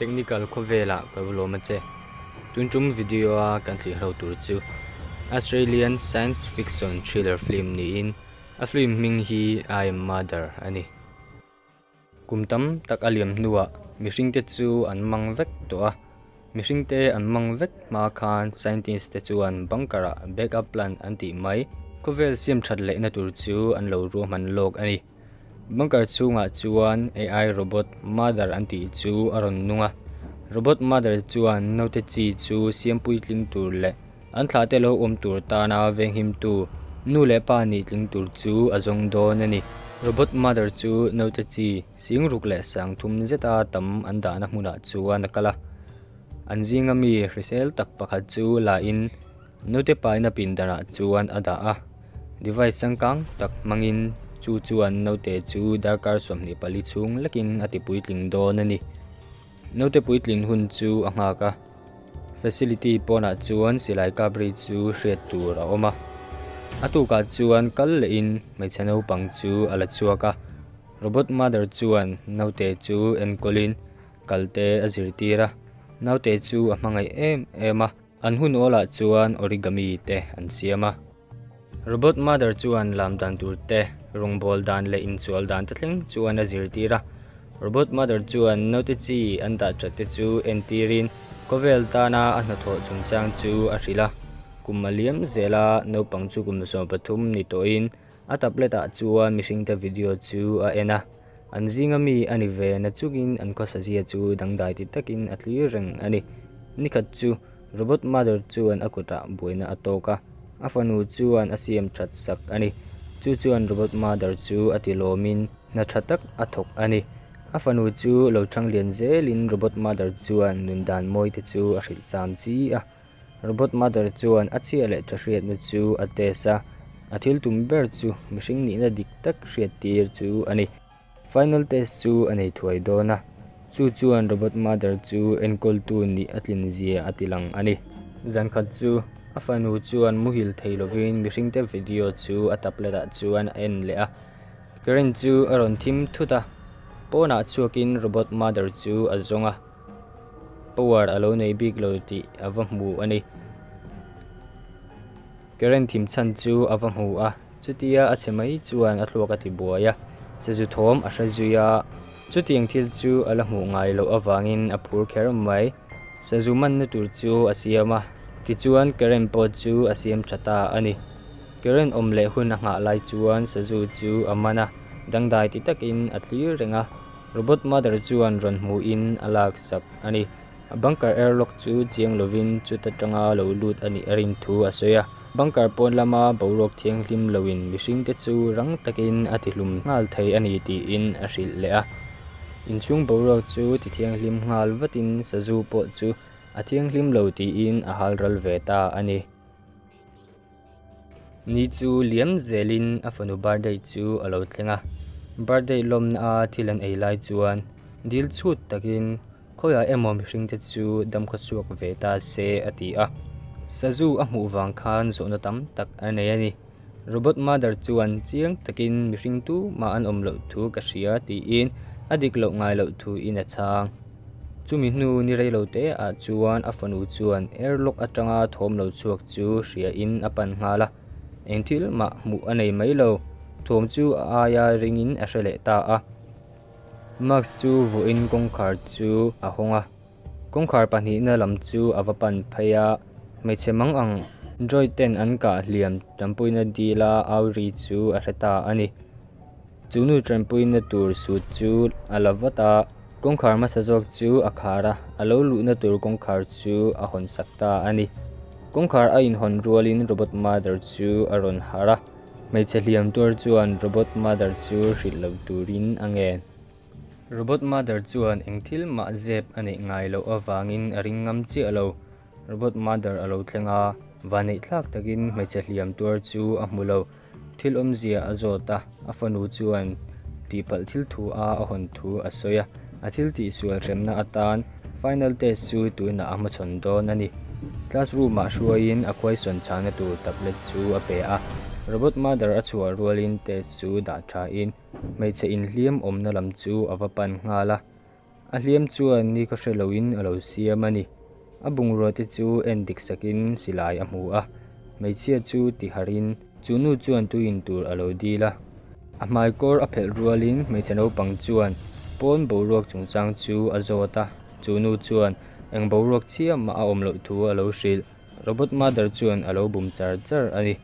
Technical khawvelah ka lo lawm a che. Tun tum video a kan thlir ho tur chu Australian science fiction thriller film niin a film hming hi I am Mother a ni. Kum tam tak a liam hnuah mihringte chu an mang vek tawh a, mihringte an mang vek hma khan scientist te chuan bunker ah backup plan an tih mai khawvel siam that lehna tur chu an lo ruahman lawk a ni. Bunker chhungah chuan AI robot Mother an tih chu a rawn nung a, robot Mother chuan naute chi chu siam puitling tur leh an thlah te lo awm tur tana venghimtu nu leh pa nih tling tur chu a zawng dawn a ni. Robot Mother chu naute chi singruk leh sangthum zeta tam an dahna hmunah chuan a kal a, an zinga mi hrisel tak pakhat chu la in Naute paina pindanah chuan a dah a, device changkang tak hmangin chu chuan naute chu darkar 24 chhung lekin a ti puitling dawn a ni. Naute puitlin hun chu a nghak a, facility pawnah chuan silai kap ri chu hriat tur a awm a. A tukah chuan kal lehin hmeichhe naupang chu a la chhuak a, robot mother chuan naute chu enkawlin kalte a zirtir a, naute chu a hmangaih em em a. An hun awlah chuan origami te an siam a. Robot Mother chuan lam dan tur te, rawngbâwl dan leh insual dan te thleng chuan a zirtir a. Robot Mother chuan naute chi an dah that te chu entirin khawvel tana a hnathawh chungchang chu a hrilh a. Kum a liam zel a, naupang chu kum 13 ni tawhin A tablet ah chuan mihringte video chu a en a, an zinga mi a ni ve na chungin an khawsa zia chu dangdai ti takin a tlir reng a ni. Nikhat chu Robot Mother chuan a kutah buaina a tawk a, a fanu chuan a siam that sak a ni. Chu chuan Robot Mother chu a ti lawmin hna tha tak a thawk a ni. A fanu chu lo chang lian zelin Robot Mother chuan nun dan mawi te chu a hrilh cham chi a. Robot Mother chuan a chhia leh tha hriatna chu a test a, a thil tum ber chu mihring nihna dik tak hriat tir chu a ni. Final test chu a nei thuai dawn a, chu chuan Robot Mother chu enkawltu nih a tlin zia a ti lang a ni. Zankhat chu a fanu chuan muhil thei lovin mihringte video chu a tablet ah chuan a en leh a, current chu a rawn thim thut a, pawnah chhuakin Robot Mother chu a zawng a. Power a lo nei bik lo tih a va hmu a ni. Current thim chhan chu a va hmu a, chutia a chhe mai chuan a thluak a ti buai a, sazu thawm a hre zui a. Chutiang thil chu a la hmuh ngai loh avangin a phur kher mai. Sazu manna tur chu a siam a, tichuan current pawh chu a siam tha ta a ni. Current awm leh hun a nghah lai chuan sazu chu a man a, dangdai ti takin a thlir reng a. Robot Mother chuan rawn hmuhin a lak sak a ni. A bunker airlock chu chiang lovin chuta tanga lo lut a nih a rin thu a sawi a. Bunker pawn lama boruak thianghlim loin mihringte chu rang takin a tihlum nghal thei a ni tiin a hrilh leh a. Inchhung boruak chu tithianghlim nghal vatin sazu pawh chu a thianghlim lo tiin a hal ral ve ta a ni. Ni chu liam zelin a fanu birthday chu a lo thleng a, birthday lawmna a thil an ei lai chuan dil chhut takin khawiah emaw mihring te chu dam khaw chhuak ve ta se a ti a, sazu a hmuh vang khan zawhna tam tak a nei a ni. Robot mother chuan chiang takin mihring tumah an awm loh thu ka hria tiin a dik loh ngai loh thu in a chhang. Chumi hnu ni rei lo te ah chuan a fanu chuan airlock atanga thawm lo chhuak chu hria in a pan nghal a, eng thil mah hmuh a nei mai lo, thawm chu a aia ring in a hre leh ta a. Max chu vawiin kawngkhar chu a hawng a, kawngkhar pahnihna lam chu a va pan phei a, hmeichhe mang ang droid ten an kah hliam tanpuina dila au ri chu a hre ta a ni. Chu nu tanpuina tur sut chu a la vat a, kawngkhar hmasa zawk chu a khar a, a lo luhna tur kawngkhar chu a hawn sak ta a ni. Kawngkhar a inhawn rualin Robot Mother chu a rawn harh a, hmeichhe hliam tuar chuan Robot Mother chu hrilh lo turin a ngen. Robot Mother chuan eng thil mah zep a neih ngai loh avangin a ring ngam chiah lo. Robot Mother a lo thleng a, vanneih thlak takin hmeichhe hliam tuar chu a hmu lo. Thil awmzia a zawt a, a fanu chuan tihpalh thil thu a a hawn thu a sawi a, a thil tihsual hremna atan final test chu tunah a hmachhawn dawn a ni. Classroom ah hruaiin a question chhana tur tablet chu a pe a, Robot Mother a chhuah rualin test chu dah thain hmeichhe inhliam awmna lam chu a va pan nghal a. A hliam chuan nikhaw hre loin a lo siam a ni. A bungrua te chu en dik sakin silai a hmu a, hmeichhia chu ti harhin chu nu chuan tui in tur a lo dil a. A hmaikawr a phelh rualin hmeichhe naupang chuan pawn boruak chungchang chu a zawt a, chu nu chuan eng boruak chhia mah a awm loh thu a lo hrilh. Robot Mother chuan a lo bum char char a ni.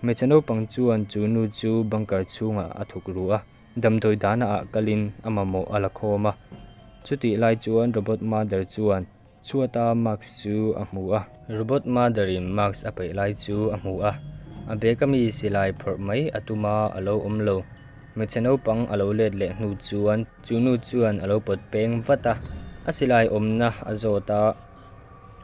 Hmeichhe naupang chuan chu nu chu bunker chhungah a thuk ru a, damdawi dahna ah kalin a mamawh a la khawm a. Chutih lai chuan Robot Mother chuan chhuata mask chu a hmu a. Robot Mother in mask a peih lai chu a hmu a, a bag ami silai phawrh mai a tum a, a lo awm lo. Hmeichhe naupang a lo let leh hnu chuan chu nu chuan a lo pawt peng vat a, a silai awmna a zawt a.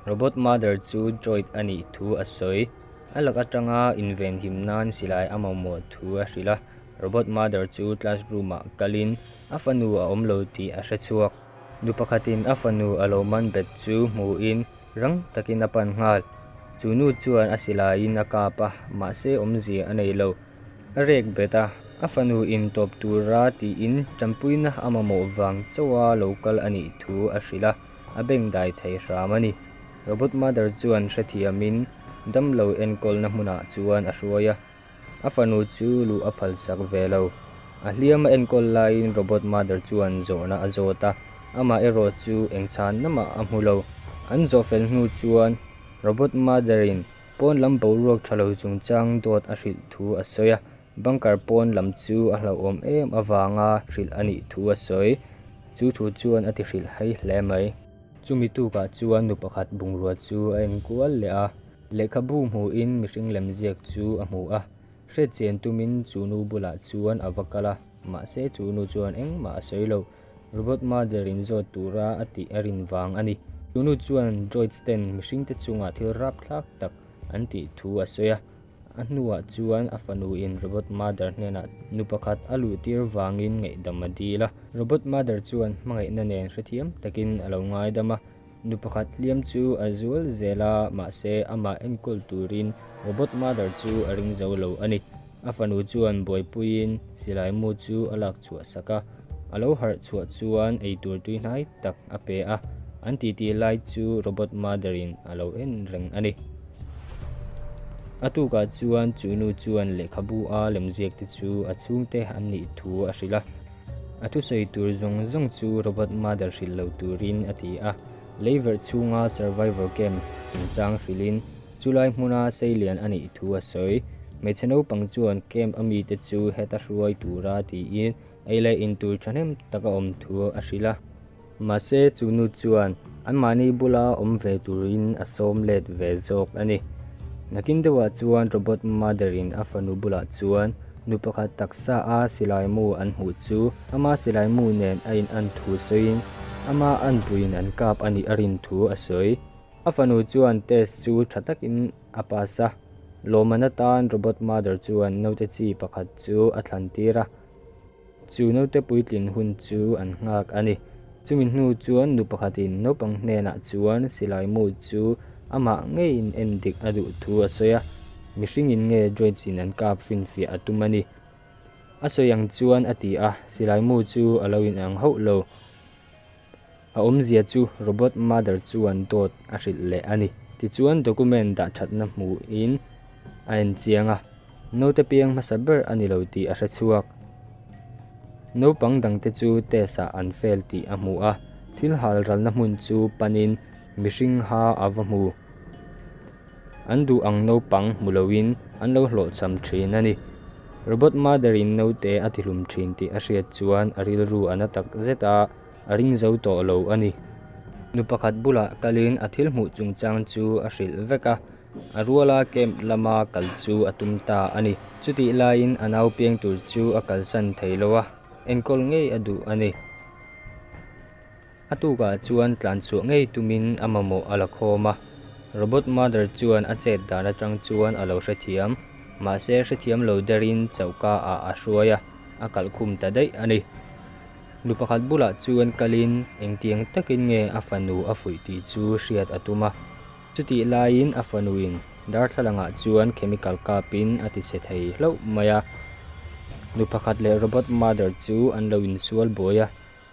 Robot Mother chu droid a nih thu a sawi. A lak atanga invenhim nan silai a mamawh thu a hrilh a. Robot Mother chu classroom ah kalin a fanu a awm lo tih a hre chhuak. Nu pakhatin a fanu a lo man bet chu hmuhin rang takin a pan nghal. Chu nu chuan a silaiin a kap a, mahse awmzia a nei lo. A rek bet a, a fanu in tawp tura tiin tanpuina a mamawh vang chauha lo kal a nih thu a hrilh a, a bengdai thei hram a ni. Robot Mother chuan hrethiamin damlo enkawlna hmunah chuan a hruai a, a fanu chu luh a phalsak ve lo. A hliam a enkawl laiin Robot Mother chuan zawhna a zawt a, amah erawh chu eng chhanna mah a hmu lo. An zawh fel hnu chuan Robot Mother in pawn lam boruak tha lo chungchang dawt a hrilh thu a sawi a, bunker pawn lam chu a hlauhawm em avanga hrilh a nih thu a sawi. Chu thu chuan a ti hrilh hai hle mai. Chumi tukah chuan nu pakhat bungrua chu a enkual leh a, lehkhabu hmuhin mihring lem ziak chu a hmu a. Hriatchian tumin chu nu bulah chuan a va kal a, mahse chu nu chuan engmah a sawi lo. Robot Mother in zawt tura a tih a rin vang a ni. Chu nu chuan droids ten mihringte chungah thil rapthlak tak an tih thu a sawi a. A hnuah chuan a fanu in Robot Mother hnenah nu pakhat a luhtir vangin ngaihdam a dil a. Robot Mother chuan hmangaihna nen hrethiam takin a lo ngaidam a. Nu pakhat hliam chu a zual zel a, mahse amah enkawl turin Robot Mother chu a ring zo lo a ni. A fanu chuan buaipuiin silai mu chu a lak chhuah sak a, a lo harh chhuah chuan eitur tuihnai tak a pe a, an titi lai chu Robot Mother in a lo en reng a ni. A tukah chuan chu nu chuan lehkhabu a lemziak te chu a chhungte an nih thu a hrilh a. A thusawi tur zawng zawng chu Robot Mother hrilh lo turin a ti a, leiverh chhunga Survivor Camp chungchang hrilhin chulai hmuna seilian a nih thu a sawi. Hmeichhe naupang chuan camp a mite chu heta hruai tura tiin ei leh in tur thahnem tak a awm thu a hrilh a. Mahse chu nu chuan anmahni bula awm ve turin a sawm let ve zawk a ni. Nakin deuhah chuan Robot Mother in a fanu bulah chuan Nu pakhat taksa a silai mu an hmuh chu ama silai mu nen a in an thu sawiin ama anpuiin an kap a nih a rin thu a sawi. A fanu chuan test chu tha takin a pass a, lawmman atan Robot Mother chuan naute chi pakhat chu a thlan tir a. Chu naute puitlin hun chu an nghak a ni. Chumi hnu chuan nu pakhatin naupang hnenah chuan silai mu chu amah ngeiin en dik a duh thu a sawi a, mihringin nge droids in an kap finfiah a tum a ni. A sawi ang chuan a ti a, silai mu chu a lo inang hauh lo. A awmzia chu Robot Mother chuan dawt a hrilh leh a ni. Tichuan document dah thatna hmuhin a en chiang a, naute piang hmasa ber a ni lo tih a hre chhuak. Naupang dangte chu test ah an fail tih a hmu a, thil hal ralna hmun chu panin mihring ha a va hmu. An duh ang naupang hmu loin an lo hlawhchham thin a ni. Robot Mother in naute a tihlum thin tih a hriat chuan a rilru a na tak zet a, a ring zo tawh lo a ni. Nu pakhat bulah kalin a thil hmuh chungchang chu a hrilh vek a. A ruala camp lama kal chu a tum ta a ni. Chutih laiin a nau piang tur chu a kalsan thei lo a, enkawl ngei a duh a ni. A tukah chuan tlan chhuah ngei tumin a mamawh a la khawm a. Robot Mother chuan a chet dan atang chuan a lo hrethiam, mahse hrethiam lo derin choka ah a hruai a, a kalhkhum ta daih a ni. Nu pakhat bulah chuan kalin engtiang takin nge a fanu a fuih tih chu hriat a tum a. Chutih laiin a fanuin darthlalangah chuan chemical kapin a ti chhe thei hlauh mai a. Nu pakhat leh Robot Mother chu an lo insual buai a,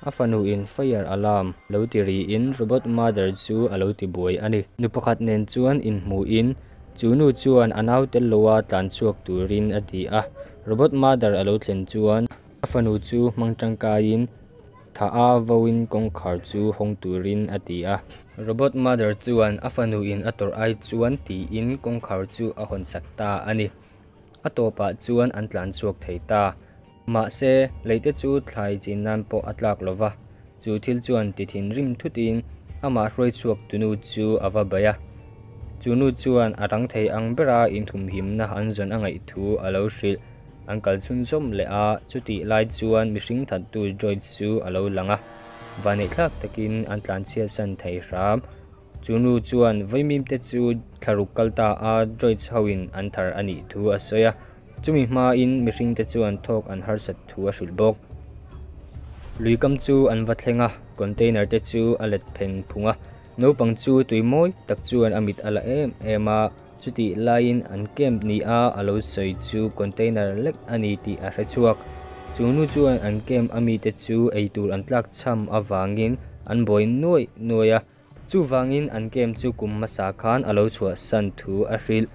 A fanu in fire alarm lo ti riin Robot Mother chu a lo ti buai a ni. Nu pakhat nen chuan inhmuhin chu nu chuan a nau tel loa tlan chhuak turin a ti a. Robot Mother a lo thlen chuan a fanu chu hmang tangkaiin thah a vauin kawngkhar chu hawng turin a ti a. Robot Mother chuan a fanu in a tawrh ai chuan tiin kawngkhar chu a hawn sak ta a ni. A tawpah chuan an tlan chhuak thei ta. Mahse, leite chu thlai chin nan pawh a tlak lo va, chu thil chuan ti thinrim thutin amah hruai chhuak tunu chu a va bei a. Chu nu chuan a rang thei ang bera inthumhimna an zawn a ngaih thu a lo hrilh. An kal chhunzawm leh a, chutih lai chuan mihring thattu Droid chu a lo lang a, vaneihthlak takin an tlanchhiatsan thei hram. Chu nu chuan vaimimte chu thlaruk kal ta a Droids hoin an thar a nih thu a sawi a, chumi hmain mihringte chuan thawk an harsat thu a hrilh bawk. Luikam chu an va thleng a, container te chu a let pheng phung a, naupang chu tui mawi tak chuan a mit a la em em a, chutih laiin an camp ni a a lo sawi chu container lek a ni tih a hre chhuak. Chu nu chuan an camp a mite chu eitur an tlak chham avangin an buai nuaih nuaih a, Chuvangin an camp chu kum hmasa khan a lo chhuahsan thu a hrilh.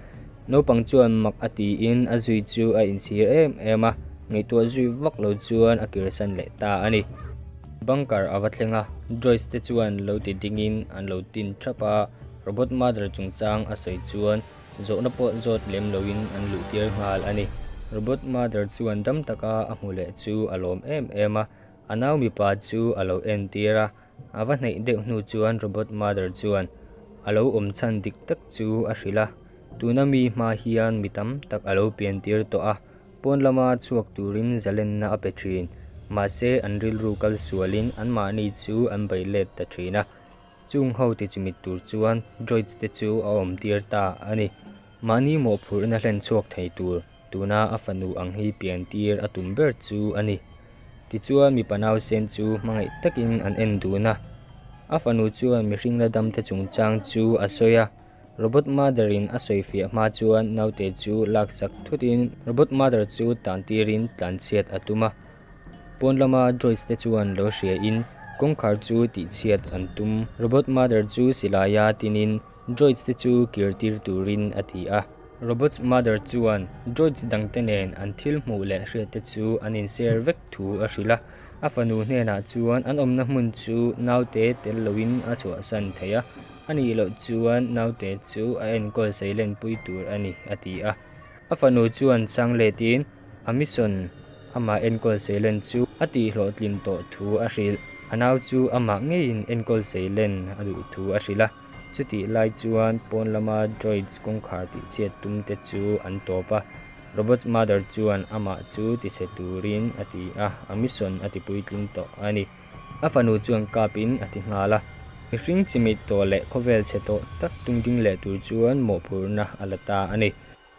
Naupang chuan mak a tiin a zui chu a inchhir em em a, ngaihtuah zui vak lo chuan a kirsan leh ta a ni. Bunker a va thleng a, Joyce te chuan lo ti dingin an lo tin thap a, Robot Mother chungchang a sawi chuan zawhna pawh zawt lem loin an luh tir nghal a ni. Robot Mother chuan dam taka a hmu leh chu a lawm em em a, a nau mipa chu a lo entir a, A va hnaih deuh hnu chuan Robot Mother chuan a lo awm chhan dik tak chu a hrilh a, tuna mi hma hian mi tam tak a lo pian tir tawh a, pawn lama chhuak turin zalenna a pe thin. Mahse an rilru kal sualin anmahni chu an bei let ta thin a, chung ho ti chimit tur chuan droids te chu a awm tir ta a ni. Mahni mawhphurhna hlen chhuak thei tur tuna a fanu ang hi pian tir a tum ber chu a ni. Tichuan mipa nausen chu hmangaih takin an en dun a, a fanu chuan mihring la damte chungchang chu a sawi a. Robot Mother in a sawi fiah hma chuan naute chu laksak thutin Robot Mother chu tan tirin tlanchhiat a tum a. Pawn lama droids te chuan lo hria in kawngkhar chu tihchhiat an tum. Robot Mother chu silaia tinin droids te chu kir tir turin a ti a. Robot Mother chuan droids dangte nen an thil hmuh leh hriatte chu an inshare vek thu a hrilh a. A fanu hnenah chuan an awmna hmun chu naute tel loin a chhuahsan thei a, a nih loh chuan naute chu a enkawl seilenpui tur a ni, a ti a. A fanu chuan chhang letin a mission amah enkawl seilen chu a tihhlawhtlin tawh thu a hrilh. A nau chu amah ngeiin enkawl seilen a duh thu a hrilh a. Chutih lai chuan pawn lama droids kawngkhar tihchhiat tum te chu an tawp a, Robot's Mother chuan amah chu tichhe turin a ti a, a mission a ti puitling tawh a ni. A fanu chuan kapin a ti nghal a, mihring chimit tawh leh khawvel chhe tawh tak tungding leh tur chuan mawhphurhna a la ta a ni.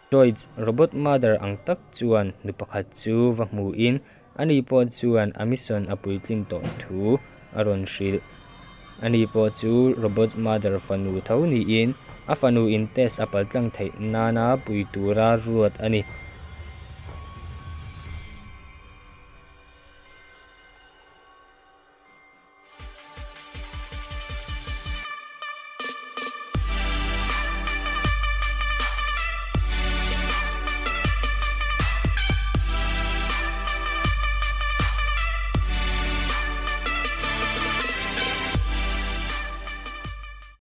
Droids Robot Mother ang tak chuan nu pakhat chu va hmuhin ani pawh chuan a mission a puitlin tawh thu a rawn hrilh. Ani pawh chu Robot Mother fanu tho niin a fanu in test a paltlang theih nana pui tura ruat a ni.